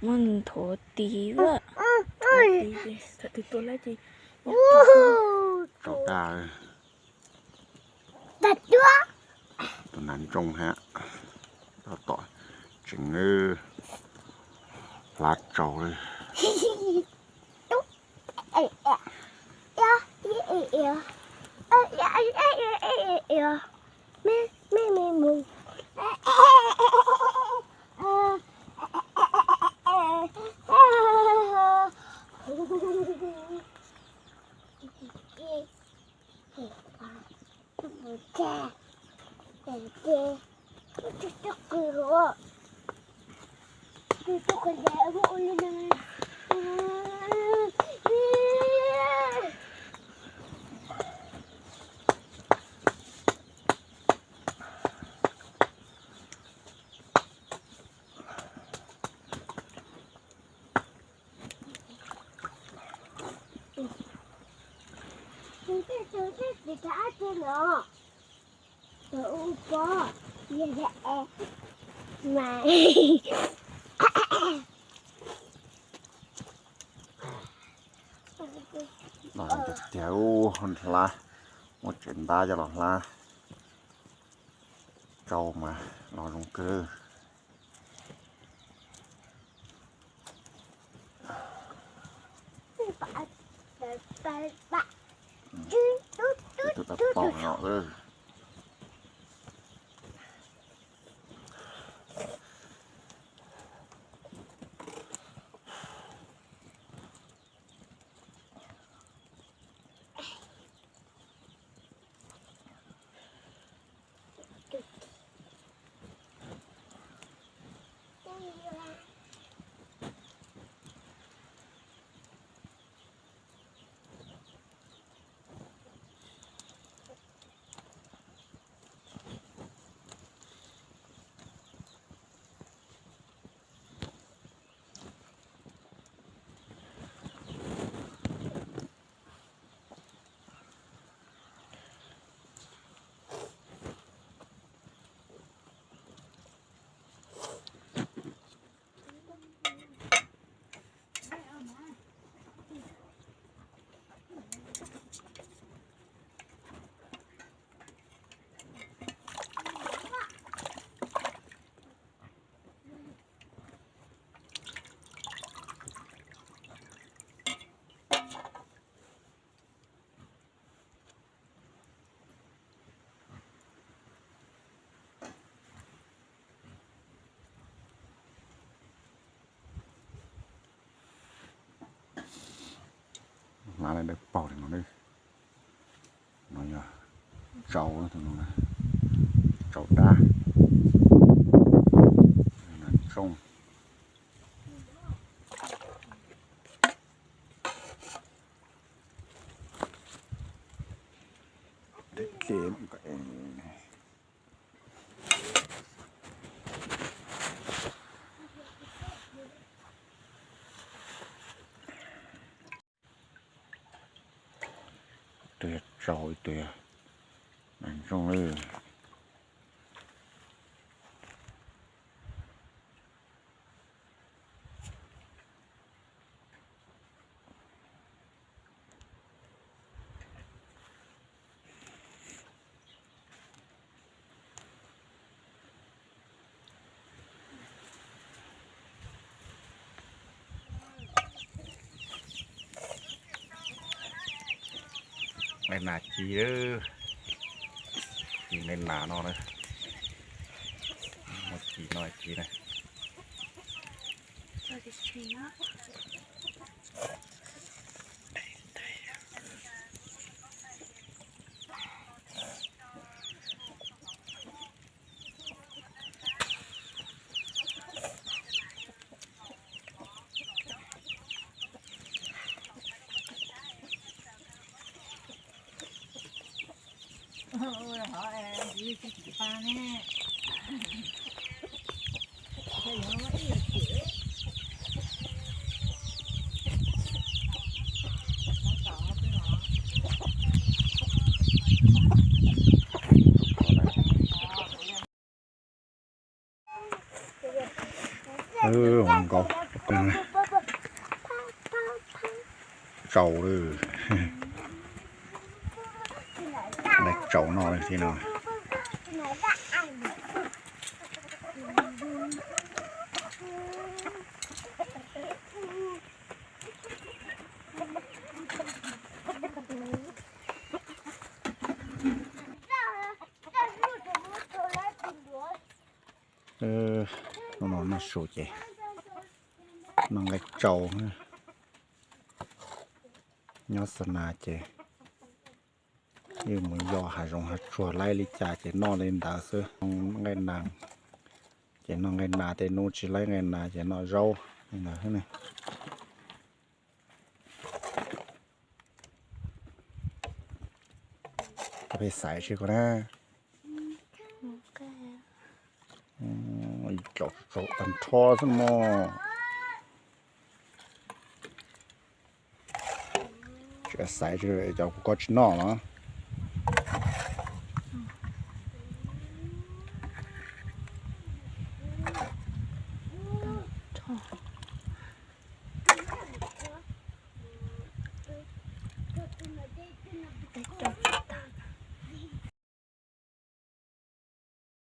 Muab nthuav tiv. Tau tas. Tus nas ntsooj hab, tom tseem hlab tsau li. Tiag, hlab, muab tsev ntab coj los hlab tsau mas los zoo kawg. Ib tug dab paug no. Hlab dawb paug li no. No yog tsau, tsau dab, nas ntsooj. Tus yog tsau, ib tug yog nas ntsooj lawm. Dej nas ci, ci dej nas no na. Muaj ci no ci na. Nkaus, tsaus, tsaus noj li no. Hnub no noj su ces noj nqaij tsau. Nyob Xas Nas ces yeej mus yos hav zoov hav tsuag laib li cas ces noj li ntawd xwb. Nqaij nas, ces noj nqaij nas, tej hnub tsis laib nqaij nas ces noj zaub li ntawd xwb ne. Peb xaiv tsis ko na. Tsaus tag nrho xwb mog. Tsis xaiv, cov kuv ko tsis noj los.